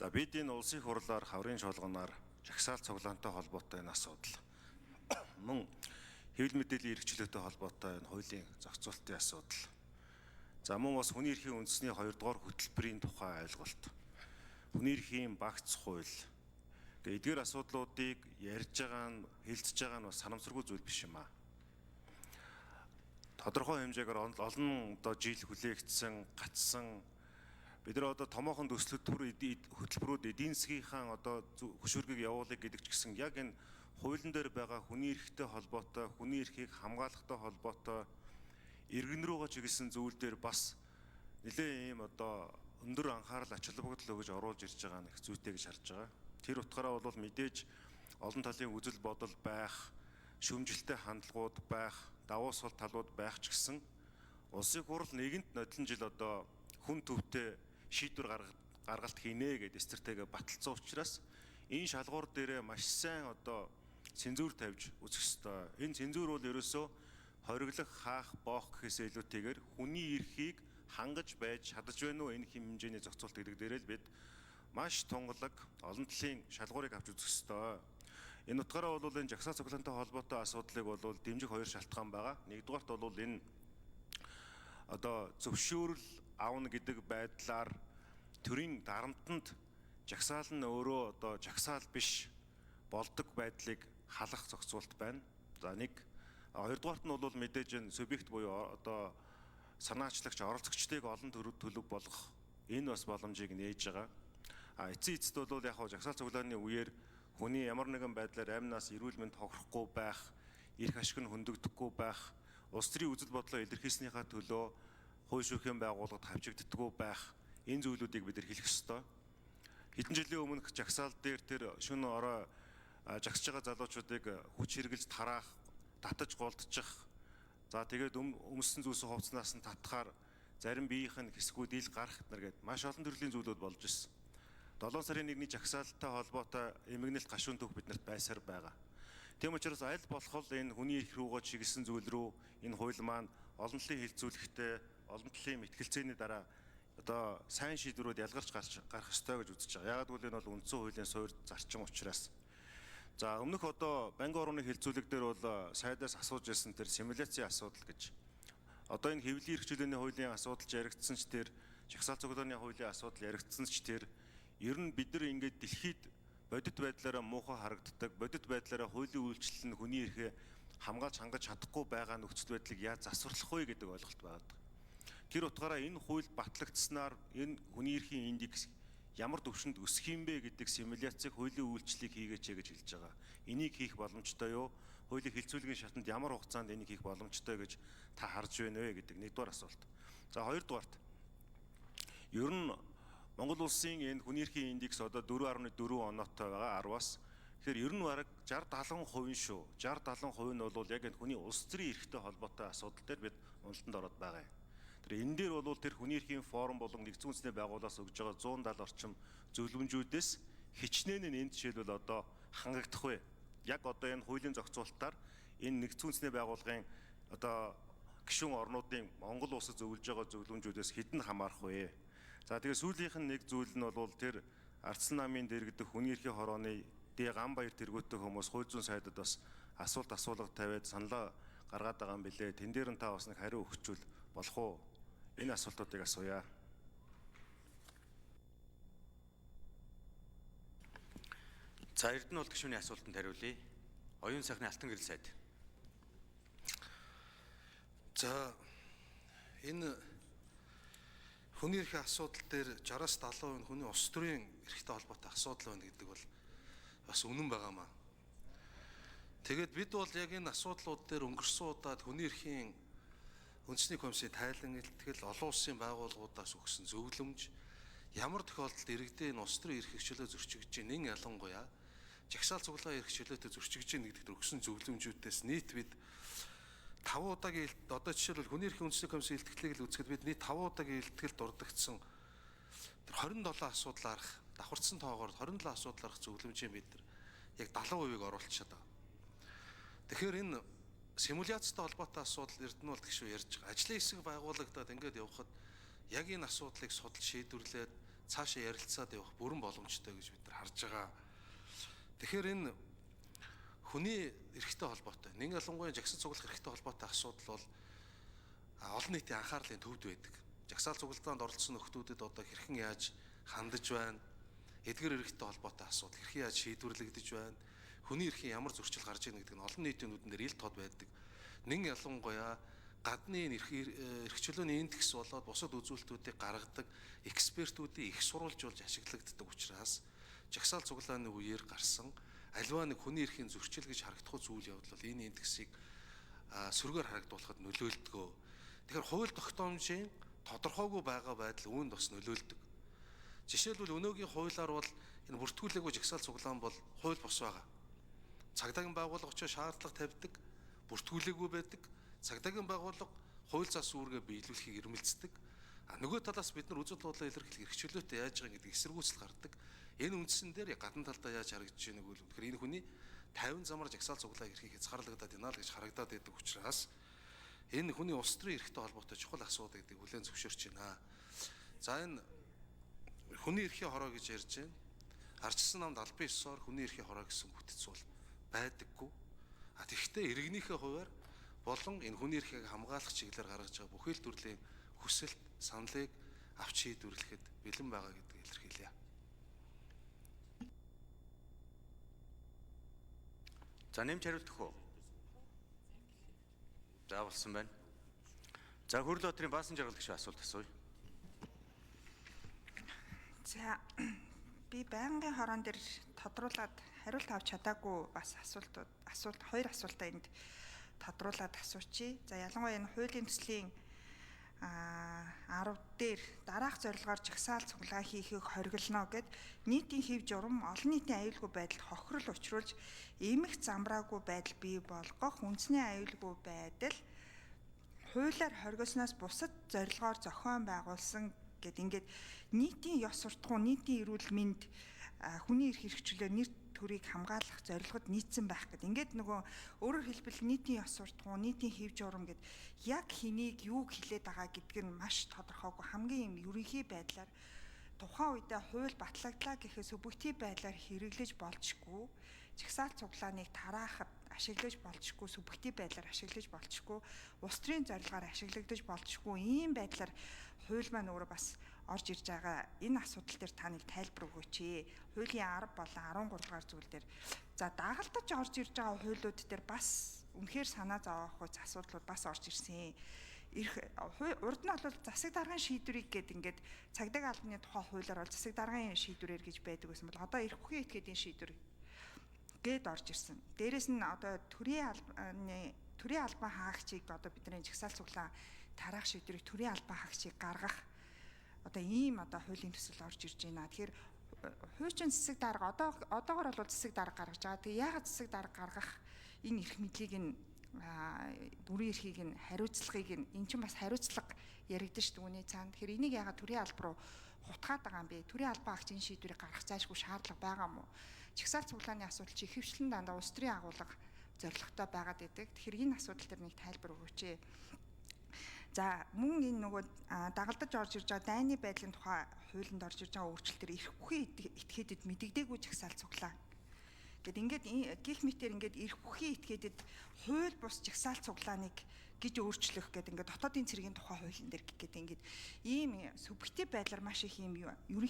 За бид энэ улсын хурлаар хаврын чуулганаар жагсаал цуглаантай холбоотой энэ асуудал мөн хэвлэл мэдээллийн эрх чөлөөтэй холбоотой энэ хуулийн зохицуултын асуудал. За мөн бас хүний эрхийн үндэсний 2 дугаар хөтөлбөрийн тухай ойлголт. Хүний эрхийн багц хууль гэх эдгээр асуудлуудыг ярьж байгаа нь хэлцэж байгаа нь бас санамсаргүй зүйл биш юм аа. Тодорхой хэмжээгээр олон одоо жил хүлээгдсэн, гацсан бид нар одоо томоохон төслүүд төр хөтөлбөрүүд эдийн засгийнхаа одоо хөшүүргийг явуулъя гэдэг ч гэсэн яг энэ хуулийн дээр байгаа хүний эрхтэй холбоотой, хүний эрхийг хамгаалахтай холбоотой иргэн рүүгээ чиглэсэн зүйл дээр бас нэлээд ийм одоо өндөр анхаарал ач холбогдол өгөж оруулж ирж байгаа нь их зүйтэй гэж харж байгаа. Тэр утгаараа бол мэдээж олон талын үзэл бодол байх, шүүмжлэлтэй хандлагууд байх, давуу сул талууд байх ч гэсэн улсын хурал нэгэнт нодлон жил одоо хүн төвтэй шийдвэр гаргалт хийнэ гэдээ стратеги баталсан учраас энэ шалгуур дээрээ маш сайн одоо цензуур тавьж үзэх ёстой. Энэ цензуур бол ерөөсөө хориглох, хаах, боох гэхээсээ илүүтэйгээр хүний эрхийг хангаж байж чадаж байна уу энэ хэмжээний зохицуулт гэдэг дээрээ л бид маш тунгалаг олон талын шалгуурыг авч үзэх ёстой. Энэ утгаараа бол энэ жагсаал цуглаантай холбоотой асуудлыг бол дэмжих хоёр шалтгаан байгаа. Нэгдүгээрт бол энэ одоо зөвшөөрөл авна гэдэг байдлаар төрийн дарамтанд жагсаал нь өөрөө одоо жагсаал биш болдог байдлыг халах зохицуулт байна. За нэг, хоёрдугаарт нь бол мэдээж энэ субъект буюу одоо санаачлагч оролцогчдыг олон төлөв болгох энэ бас боломжийг нээж байгаа. А эцсийн эцэст бол яг жагсаал цуглааны үеэр хүний ямар нэгэн байдлаар амнаас эрүүл мэнд хохирохгүй байх, эрх ашиг нь хөндөгдөхгүй байх, улс төрийн үзэл бодлоо илэрхийлснийхаа төлөө хууль шүүхийн байгууллагад хавчигддаггүй байх энэ зүйлүүдийг бид нар хэлэх ёстой. Хэдэн жилийн өмнөх жагсаал дээр тэр шөнө орой жагсаж байгаа залуучуудыг хүч хэрэглэж тараах, татаж голдчих. За тэгээд өмссөн зүйлсэн хувцснаас нь татхаар зарим биеийнх нь хэсгүүд ил гарах нар гээд маш олон төрлийн зүйлүүд болж ирсэн. 7 сарын 1-ний жагсаалтай холбоотой эмгэнэлт гашуун түүх биднэрт байсаар байгаа. Тийм учраас аль болох энэ хүний эрх рүүгээ чиглэсэн зүйл рүү энэ хууль маань олон талын хилцүүлэхтэй, олон талын мэтгэлцээний дараа одоо сайн шийдвэрүүд ялгарч гарах ёстой гэж үзэж байгаа. Яагаад гэвэл энэ бол үндсэн хуулийн суурь зарчим учраас. За өмнөх одоо банк орны хилцүүлэг дээр бол сайдаас асууж ирсэн тэр симуляцийн асуудал гэж. Одоо энэ хэвлэлийн эрх чөлөөний хуулийн асуудал яригдсан ч тэр жагсаал цуглааны хуулийн асуудал яригдсан ч тэр ер нь бид нар ингээд дэлхийд бодит байдлаараа муухай харагддаг, бодит байдлаараа хуулийн үйлчлэл нь хүний эрхээ хамгаалж хангаж чадахгүй байгаа нөхцөл байдлыг яаж засварлах вэ гэдэг ойлголт байдаг. Тэр утгаараа энэ хууль батлагдсанаар энэ хүний эрхийн индекс ямар түвшинд өсөх юм бэ гэдэг симуляцийг хуулийн үйлчлэлийг хийгээч гэж хэлж байгаа. Энийг хийх боломжтой юу? Хуулийн хилцүүлгийн шатанд ямар хугацаанд энийг хийх боломжтой гэж та харж байна вэ гэдэг нэгдүгээр асуулт. За хоёрдугаарт ер нь Монгол улсын энэ хүний эрхийн индекс одоо 4.4 оноотой байгаа 10-аас. Тэгэхээр ер нь бараг 60 70% шүү. 60 70% нь бол яг энэ хүний улс төрийн эрхтэй холбоотой асуудал дээр бид уналтанд ороод байгаа юм. Тэр энэ дээр бол тэр хүний эрхийн форум болон нэгдсэн үндэсний байгууллагаас өгж байгаа 170 орчим зөвлөмжүүдээс хичнээн нь энэ жишээлбэл одоо хангагдах вэ? Яг одоо энэ хуулийн зохицуултаар энэ нэгдсэн үндэсний байгууллагын одоо гишүүн орнуудын Монгол улсад зөвлөж байгаа зөвлөмжүүдээс хэдэн хамаарах вэ? За тэгээ сүүлийнх нь нэг зүйл нь бол тэр Арцсан намын дэргэдэх хүний эрхийн хорооны Д Гамбаяр тэргүүтэх хүмүүс хууль зүйн сайдад бас асуулт асуулга тавиад саналаа гаргаад байгаа юм билээ. Тэн дээр нь та бас нэг хариу өгчүүл болох уу? Энэ асуултуудыг асууя. За Эрдэнэ бол гишүүний асуултанд хариулъя. Оюун сайхны Алтан гэрэл сайд. За энэ хүний эрхийн асуудал дээр 60-аас 70% нь хүний улс төрийн эрхтэй холбоотой асуудал байна гэдэг бол бас үнэн байгаамаа. Тэгээд бид бол яг энэ асуудлууд дээр өнгөрсөн удаад хүний эрхийн үндэсний комиссийн тайлан илтгэл олон улсын байгууллагуудаас өгсөн зөвлөмж ямар тохиолдолд иргэдийн энэ улс төрийн эрх чөлөө зөрчигдөж байна, нэн ялангуяа жагсаал цуглаан эрх чөлөөтэй зөрчигдөж байна гэдэг төр өгсөн зөвлөмжүүдээс нийт бид 5 удаагийн одоо жишээлбэл хүний эрхийн үндэсний комиссийн илтгэлийг л үзэхэд бид нийт 5 удаагийн илтгэлд дурддагдсан тэр 27 асуудлаарх давхарцсан тоогоор 27 асуудлаарх зөвлөмжийн бид нар яг 70%-ийг оруулчихад байгаа. Тэгэхээр энэ симуляцтай холбоотой асуудал Эрдэнэ бол гişүү ярьж байгаа. Ажлын хэсэг байгуулагдаад ингээд явхад яг энэ асуудлыг судалж шийдвэрлээд цаашаа ярилцаад явах бүрэн боломжтой гэж бид нар харж байгаа. Тэгэхээр энэ хүний эрхтэй холбоотой, нэн ялангуяа жагсаал цуглах эрхтэй холбоотой асуудал бол олон нийтийн анхаарлын төвд байдаг. Жагсаал цуглаанд оролцсон нөхдүүдэд одоо хэрхэн яаж хандаж байна, эдгэр эрхтэй холбоотой асуудал хэрхэн яаж шийдвэрлэгдэж байна, хүний эрхийн ямар зөрчил гарч ийн гэдэг нь олон нийтийн нүдэн дээр ил тод байдаг. Нэн ялангуяа гадны эрх чөлөөний индекс болоод бусад үзүүлэлтүүдийг гаргадаг экспертүүдийн их сурвалж болж ашиглагддаг учраас жагсаал цуглааны үеэр гарсан альва нэг хүний эрхийн зөрчил гэж харагдах зүйл явдал бол энэ индексийг сөргөөр харагдуулахад нөлөөлдөг. Тэгэхээр хууль тогтоомжийн тодорхойгүй байгаа байдал үүнд бас нөлөөлдөг. Жишээлбэл өнөөгийн хуулиар бол энэ бүртгүүлээгүй жагсаал цуглаан бол хууль бус байгаа. Цагдаагийн байгууллага очиж шаардлага тавьдаг, бүртгүүлээгүй байдаг. Цагдаагийн байгууллага хууль зас үүргээ биелүүлэхийг эрмэлздэг. А нөгөө талаас бид нар үзэл бодлоо илэрхийлэх эрх чөлөөтэй яаж байгаа гэдэг эсэргүүцэл гардаг. Энэ үндсэн дээр гадна талдаа яаж харагдаж байгааг үл үнэхээр энэ хүний 50 замар жагсаал цуглаа эрхийг хязгаарлагдаад байна л гэж харагдаад байдаг учраас энэ хүний улс төрийн эрхтэй холбоотой чухал асуудал гэдгийг хүлээн зөвшөөрч байна. За энэ хүний эрхийн хороо гэж ярьж байна. Арчилсан намд албан ёсоор хүний эрхийн хороо гэсэн бүтэц бол байдаггүй. А тэгэхдээ иргэнийхээ хувиар болон энэ хүний эрхийг хамгаалах чиглэлээр гаргаж байгаа бүхэл төрлийн хүсэлт, саналыг авч шийдвэрлэхэд бэлэн байгаа гэдгийг илэрхийлье. За нэмж хариулт өгөх үү? За болсон байна. За Хөрөл Баатрын Баасан жаргал гишүүн асуулт асууя. За би байнгын хорон дээр тодруулаад хариулт авч чадаагүй бас асуултууд асуулт хоёр асуултаа энд тодруулаад асуучих. За ялангуяа энэ хуулийн төслийн 10 дээр дараах зорилгоор жагсаал цуглаа хийхийг хориглоно гэд нийтийн хэв журам олон нийтийн аюулгүй байдалд хохирол учруулж эмх замбраагүй байдал бий болгох үндэсний аюулгүй байдал хуулиар хоригсноос бусад зорилгоор зохион байгуулсан гэд ингээд нийтийн ёс суртахуун, нийтийн эрүүл мэнд, хүний эрх хэрэгчлээ нэр төрийг хамгаалах зорилгод нийцсэн байх гэд. Ингээд нөгөө өөрөөр хэлбэл нийтийн ёс суртахуун, нийтийн хэв журам гэд яг хэнийг юуг хэлээд байгаа гэдг нь маш тодорхойгүй хамгийн юм ерөнхий байдлаар тухайн үедээ хууль батлагдлаа гэхээс субъектив байдлаар хэрэглэж болчгүй, жагсаал цуглааныг тараахад ашиглаж болчгүй, субъектив байдлаар ашиглаж болчгүй, улс төрийн зорилгоор ашиглагдаж болчгүй ийм байдлаар хууль маань өөрөө бас орж ирж байгаа. Энэ асуудал дээр та нэг тайлбар өгөөч ээ. Хуулийн 10 болон 13 дугаар зүйл дээр за дагалдаж орж ирж байгаа хуулиуд дээр бас үнэхээр санаа зовоох үз асуудлууд бас орж ирсэн. Ирэх урд нь бол засаг даргын шийдвэрийг гээд ингээд цагдаагийн албаны тухай хуулиар бол засаг даргын шийдвэрээр гэж байдаг байсан бол одоо эрх бүхий этгээдийн шийдвэр гээд орж ирсэн. Дээрээс нь одоо төрийн албан хаагчийг одоо бидний жагсаал цуглаан тараах шийдвэрийг төрийн албан хаагчийг гаргах одоо ийм одоо хуулийн төсөл орж ирж байна. Тэгэхээр хуучин засаг дарга одоогор бол засаг дарга гаргаж байгаа. Тэгээ яагаад засаг дарга гаргах энэ эрх мэдлийг нь бүрийн эрхийг нь хариуцлагыг нь эн чинь бас хариуцлага яригдэн шүү дээ үүний цаана. Тэгэхээр энийг яагаад төрийн алба руу хутгаад байгаа юм бэ? Төрийн албан хаагч энэ шийдвэрийг гаргах зайлшгүй шаардлага байгаа юм уу? Жагсаал цуглааны асуудал чи ихэвчлэн дандаа улс төрийн агуулга зорилготой байгаад байдаг. Тэгэхээр энэ асуудал дээр нэг тайлбар өгөөч ээ. За мөн энэ нөгөө дагалдаж орж ирж байгаа дайны байдлын тухай хуулинд орж ирж байгаа өөрчлөлтөөр эрх бүхий этгээдэд мэдэгдээгүй жагсаал цуглаан. Гэт ингээд гих мэтэр ингээд эрх бүхий этгээдэд хууль бус жагсаал цуглааныг гэж өөрчлөх гэдэг ингээд дотоодын цэргийн тухай хуулийн дээр гэдэг ингээд ийм субъектив байдлаар маш их ийм ерөнхий